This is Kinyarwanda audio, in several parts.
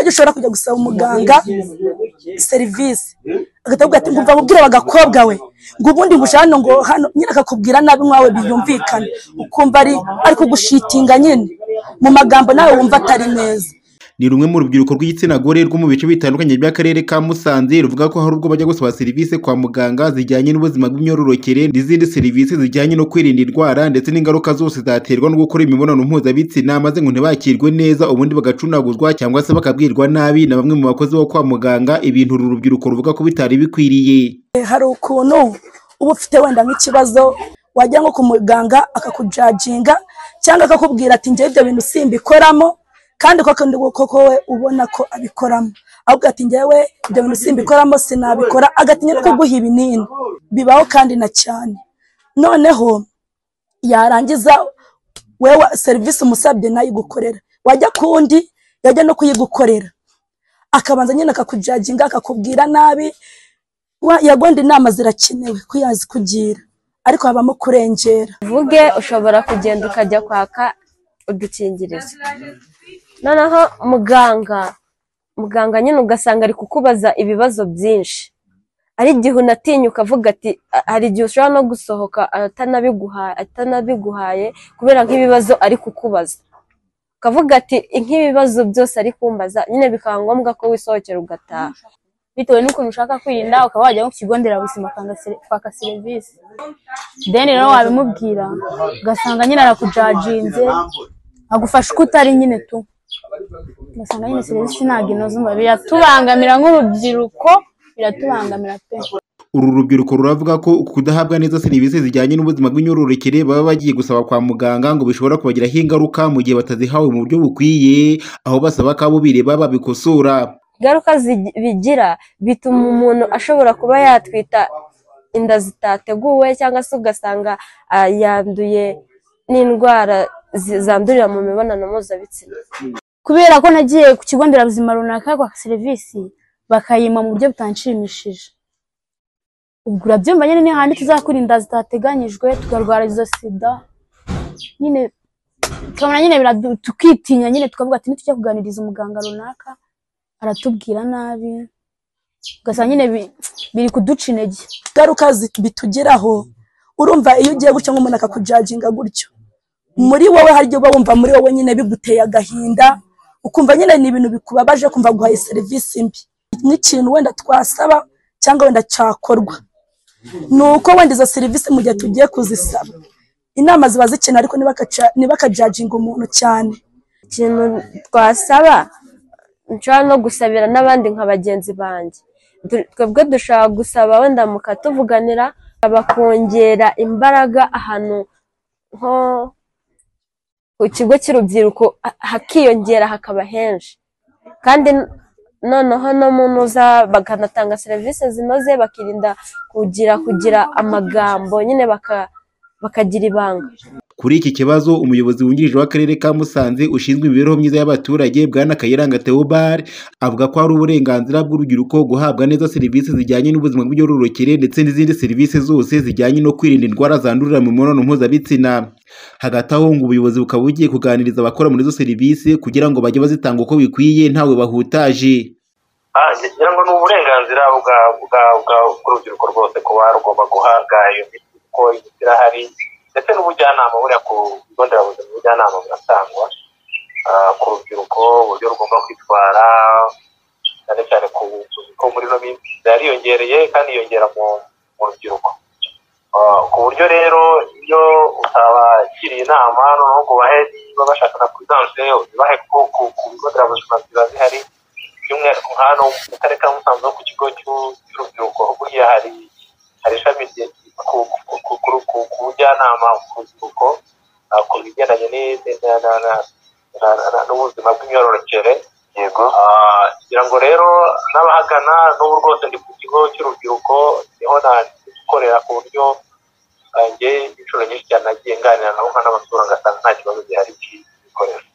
Ajya ushobora kujya gusaba umuganga serivisi agahita ati ngo mubwire abagakobwa we ngo ubundi ngo hano ngo hano nyine akakubwira nabi nkawe biyumvikana, ukumva ari kugushitinga nyine mu magambo nawe wumva atari meza. Ni rumwe mu rubyiruko rw'igitsina gore rwo mu bice bitandukanye by'akarere ka Musanze ruvuga ko hari ubwo bajya gusaba serivisi kwa muganga zijyanye n'ubuzima bw'imyororokere n'izindi serivisi zijyanye no kwirinda indwara ndetse n'ingaruka zose zaterwa no gukora imibonano mpuzabitsina, maze ngo ntibakirwe neza, ubundi bagacunaguzwa cyangwa se bakabwirwa nabi na bamwe mu bakozi bo kwa muganga, ibintu uru rubyiruko ruvuga ko bitari bikwiriye. Hari ukuntu uba ufite wenda nk'ikibazo wajya nko ku muganga akakujajinga cyangwa akakubwira ati njye ibyo bintu simbikoramo, kandi koko we ubona ko abikoramo, ahubwo ati njyewe ibyo bintu simbikoramo sinabikora, agatinya no kuguha ibinini. Bibaho kandi na cyane. Noneho yarangiza wewe serivisi umusabye nayigukorera, wajya kundi yajya no kuyigukorera akabanza nyine akakujajinga akakubwira nabi. Yagonda inama zirakenewe kuyazikugira, ariko habamo kurengera. Uvuge ushobora kugenda ukajya kwaka udukingirizo, noneho muganga nyine ugasanga ari kukubaza ibibazo byinshi, ari igihe unatinyuka avuga ati hari igihe ushobora no gusohoka atanabiguhaye kubera nk'ibibazo ari kukubaza, ukavuga ati nk'ibibazo byose ari kumbaza, nyine bikaba ngombwa ko wisohokera ugataha. Bitewe n'ukuntu ushaka kwirinda ukaba wajya ku kigo nderabuzima kwaka serivisi, then rero wabimubwira ugasanga nyine arakujajinze, agufasha uko utari nyine tu, ugasanga nyine serivisi ntabwo inoze, biratubangamira nk'urubyiruko, biratubangamira pe. Uru rubyiruko ruravuga ko kudahabwa neza serivisi zijyanye n'ubuzima bw'imyororokere baba bagiye gusaba kwa muganga ngo bishobora kubagiraho ingaruka mu gihe batazihawe mu buryo bukwiye, aho basaba ko abo bireba babikosora. Ingaruka bigira bituma umuntu ashobora kuba yatwita inda zitateguwe, cyangwa se ugasanga yanduye n'indwara zandurira mu mibonano mpuzabitsina. Kubera ko nagiye ku kigo nderabuzima runaka kwaka serivisi bakayima mu buryo butanshimishije, ubwo urabyumva nyine ni handi tuzakura inda zitateganyijwe tukarwara izo sida nyine, tukabona nyine tukitinya nyine, tukavuga ati nitujya kuganiriza umuganga runaka aratubwira nabi, ugasanga nyine biri kuduca intege. Ingaruka bitugeraho, urumva iyo ugiye gutyo nk'umuntu akakujajinga gutyo, muri wowe hari igihe uba wumva muri wowe nyine biguteye agahinda, ukumva nyine ni ibintu bikubabaje, kumva guhaye serivisi mbi. N'ikintu wenda twasaba cyangwa wenda cyakorwa ni uko wenda izo serivisi mu gihe tugiye kuzisaba inama ziba zikenewe, ariko ntibakajajinga umuntu cyane. Ikintu twasaba nshobora no gusabira n'abandi nka bagenzi banjye, twebwe dushobora gusaba wenda mukatuvuganira bakongera imbaraga ahantu nko ku kigo cy'urubyiruko hakiyongera hakaba henshi, kandi noneho no mu ntuza bakanatanga serivisi zinoze, bakirinda kugira amagambo nyine bakagira ibanga. Kuri iki kibazo umuyobozi wungirije w'akarere ka Musanze ushinzwe imibereho myiza y'abaturage Bwana Kayiranga Theobald avuga ko ari uburenganzira bw'urubyiruko guhabwa neza serivisi zijyanye n'ubuzima bw'imyororokere ndetse n'izindi serivisi zose zijyanye no kwirinda indwara zandurira mu mibonano mpuzabitsina. Hagati aho ngo ubuyobozi bukaba bugiye kuganiriza abakora muri izo serivisi kugira ngo bajye bazitanga uko bikwiye ntawe bahutaje. Ngira ngo ni uburenganzira bw'urubyiruko rwose kuba rugomba guhabwa iyo miti kuko imiti irahari, ndetse n'ubujyanama buriya ku bigo nderabuzima, ubujyanama buratangwa ku rubyiruko uburyo rugomba kwitwara, cyane cyane ko muri ino minsi yariyongereye kandi yiyongera mu rubyiruko, ku buryo rero iyo utabagiriye inama noneho ngo bahe niba bashaka na puridanse uzibahe ku bigo nderabuzima ziba zihari, by'umwihariko nka hano mu karere ka Musanze ku kigo cy'urubyiruko buriya hari ishami ku bujyanama ku rubyiruko ku bigendanye n'ubuzima bw'imyororokere. Yego, kugira ngo rero n'abahagana n'ubu rwose ndi ku kigo cy'urubyiruko niho gukorera, ku buryo njye inshuro nyinshi cyane nagiye nganira nabo nkanabasura ngasanga nta kibazo gihari cy'ibikoresho,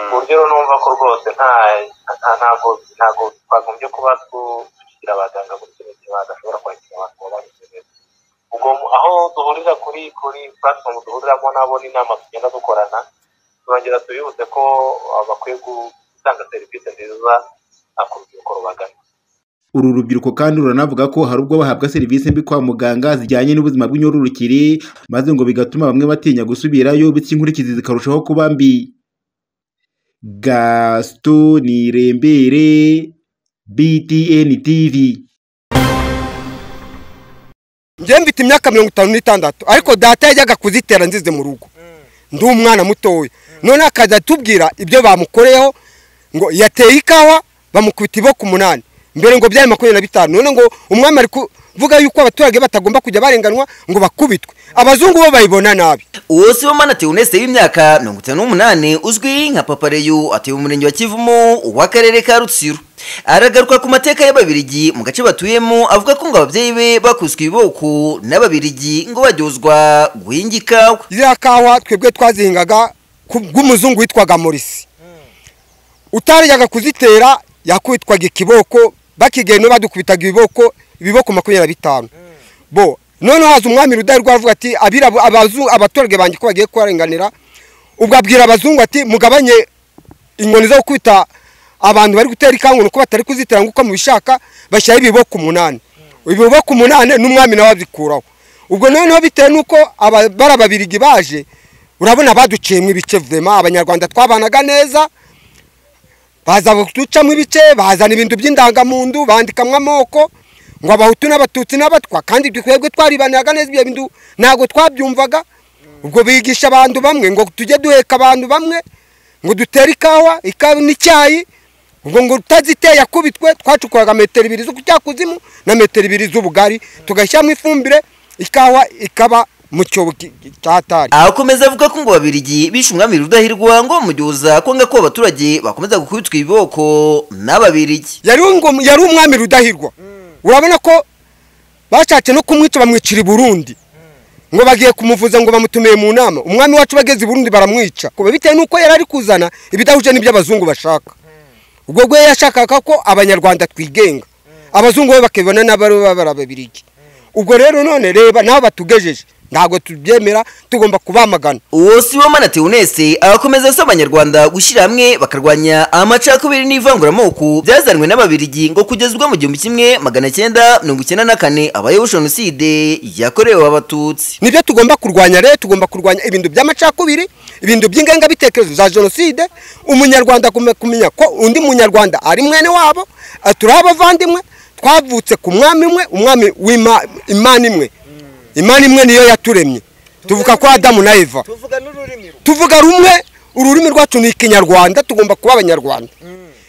ku buryo rero numva ko rwose ntabwo twagombye kuba tugira abaganga muri kino gihe badashobora kwakira abantu babanyuze neza. Ubwo aho duhurira kuri platform duhuriramo nabo n'inama tugenda dukorana, turongera tubibutse ko bakwiye gutanga serivisi nziza ku rubyiruko rubagana. Uru rubyiruko kandi ruranavuga ko hari ubwo bahabwa serivisi mbi kwa muganga zijyanye n'ubuzima bw'imyororokere, maze ngo bigatuma bamwe batinya gusubirayo, bityo inkurikizi zikarushaho kuba mbi. Gaston Nirembere, BTN TV. Njye mfite imyaka 56, ariko data yajyaga kuzitera nzize mu rugo, ndi umwana mutoya. None akajya atubwira ibyo bamukoreyeho, ngo yateye ikawa bamukubita iboko 8, mbere ngo byari 25. None ngo umwami ari kuvuga yuko abaturage batagomba kujya barenganwa ngo bakubitwe, abazungu bo bayibona nabi. Uwo Sibomana Theoneste w'imyaka 58 uzwi nka Papa Reyu, atuye mu murenge wa Kivumu w'akarere ka Rutsiro, aragaruka ku mateka y'Ababirigi mu gace batuyemo, avuga ko ngo ababyeyi be bakuswe ibiboko n'Ababirigi ngo baryozwa guhinga ikawa. Ziriya kawa twebwe twazihingaga bw'umuzungu witwaga Morisi, utarajyaga kuzitera yakubitwaga ikiboko, bakigenda badukubitaga ibiboko 25. Bo none haza umwami Rudahigwa avuga ati abaturage banjye ko bagiye kubarenganira, ubwo abwira abazungu ati mugabanye inkoni zo gukubita abantu bari gutera ikawa nuko batari kuzitera nguko mubishaka, bashyiraho ibiboko 8. Ibiboko 8 n'umwami nawe abikuraho. Ubwo noneho bitewe nuko Ababirigi baje, urabona baduciyemo ibice vema, abanyarwanda twabanaga neza, baza kuducamo ibice, bazana ibintu by'indangamuntu, bandikamwe amoko ngo abahutu n'abatutsi n'abatwa, kandi twebwe twaribanaga neza, ibyo bintu ntabwo twabyumvaga. Ubwo bigisha abantu bamwe ngo tujye duheka abantu bamwe ngo dutere ikawa n'icyayi, ubwo ngo utaziteye akubitwe. Twacukuraga metero 2 z'ubujyakuzimu na metero 2 z'ubugari, tugashyiramo ifumbire, ikawa ikaba mu cyobo cyatari. Akomeza avuga ko ngo Ababirigi bishe umwami Rudahigwa ngo bamuryuza kwanga ko abaturage bakomeza gukubitwa ibiboko n'Ababirigi. Yari umwami Rudahigwa, urabona ko bashatse no kumwica bamwicira i Burundi, ngo bagiye kumuvuza ngo bamutumiye mu nama. Umwami wacu bageze i Burundi baramwica, kuba bitewe nuko yari ari kuzana ibidahuje n'ibyo abazungu bashaka. Ubwo gwe yashakaga ko abanyarwanda twigenga, abazungu bo bakibona n'Ababirigi. Ubwo rero none reba naho batugejeje, ntabwo tubyemera, tugomba kubamagana. Uwo Sibomana Theoneste akomeza asaba abanyarwanda gushyira hamwe bakarwanya amacakubiri n'ivanguramoko byazanwe n'Ababirigi ngo kugeza ubwo mu 1994 abayeho jenoside yakorewe Abatutsi. Nibyo tugomba kurwanya rero, tugomba kurwanya ibintu by'amacakubiri, ibintu by'ingengabitekerezo za jenoside. Umunyarwanda agomba kumenya ko undi munyarwanda ari mwene wabo, turi abavandimwe, twavutse ku mwami umwe, umwami w'Imana imwe. Imana imwe niyo yaturemye, tuvuga ko Adamu na Eva, tuvuga rumwe, ururimi rwacu ni Ikinyarwanda, tugomba kuba abanyarwanda.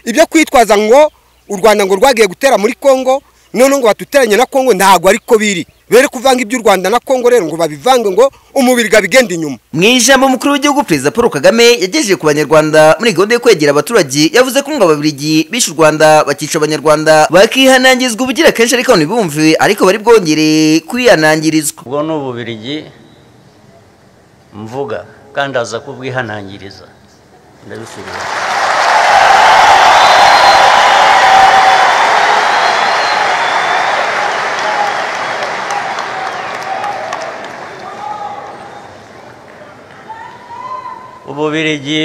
Ibyo kwitwaza ngo u Rwanda ngo rwagiye gutera muri Kongo, none ngo batuteranye na Kongo, ntabwo ariko biri. Bere kuvanga iby'u Rwanda na Kongo rero ngo babivange ngo umubiri gabigenda inyuma. Mu ijambo mukuru w'igihugu Perezida Paul Kagame yagejeje ku banyarwanda muri gahunda yo kwegera abaturage, yavuze ko ngo Ababirigi bishe u Rwanda bakica abanyarwanda bakihanangizwa ubugira kenshi, ariko ntibumve, ariko bari bwongere kwihanangirizwa. Ubwo ni Ububirigi mvuga kandi aza kubwihanangiriza, ndabisubiza. Ububirigi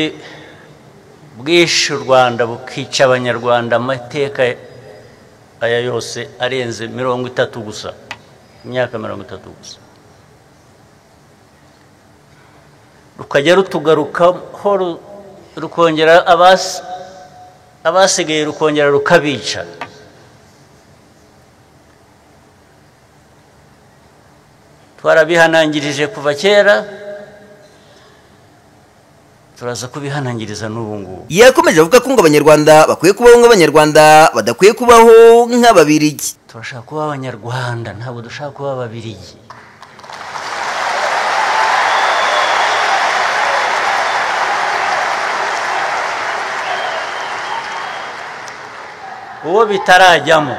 bwishe u Rwanda bukica abanyarwanda amateka aya yose arenze 30 gusa, imyaka 30 gusa, rukajya rutugarukaho rukongera abasigaye rukongera rukabica. Twarabihanangirije kuva kera, turaza kubihanangiriza n'ubu ngubu. Yakomeje avuga ko ngo abanyarwanda bakwiye kubaho nk'abanyarwanda, badakwiye kubaho nk'Ababirigi. Turashaka kuba abanyarwanda, ntabwo dushaka kuba Ababirigi. Uwo bitarajyamo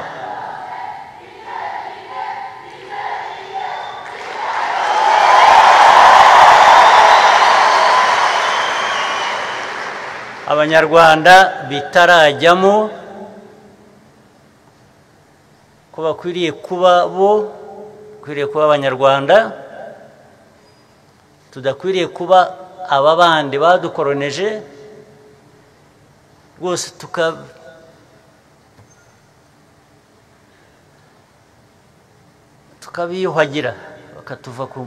abanyarwanda bitarajyamo ko bakwiriye kuba bo, bakwiriye kuba abanyarwanda, tudakwiriye kuba aba bandi badukoroneje rwose. Tukabiyuhagira bakatuva ku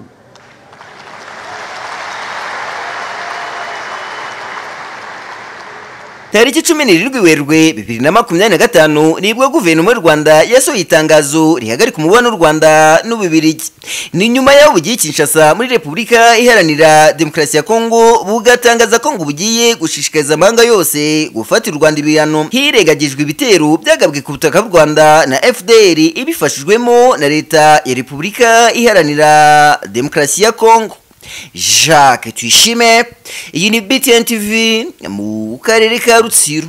Tariki 17 Werurwe 2025 nibwo guverinoma y'u Rwanda yasohoye itangazo rihagarika umubano w'u Rwanda n'Ububiligi. Ni nyuma y'aho bugiye Kinshasa muri Repubulika Iharanira Demokarasi ya Kongo bugatangaza ko ngo bugiye gushishikariza amahanga yose gufatira u Rwanda ibihano hirengagijwe ibitero byagabwe ku butaka bw'u Rwanda na FDR ibifashijwemo na Leta ya Repubulika Iharanira Demokarasi ya Kongo. Jacques Tuyishime, iyi ni BTN TV mu karere ka Rutsiro.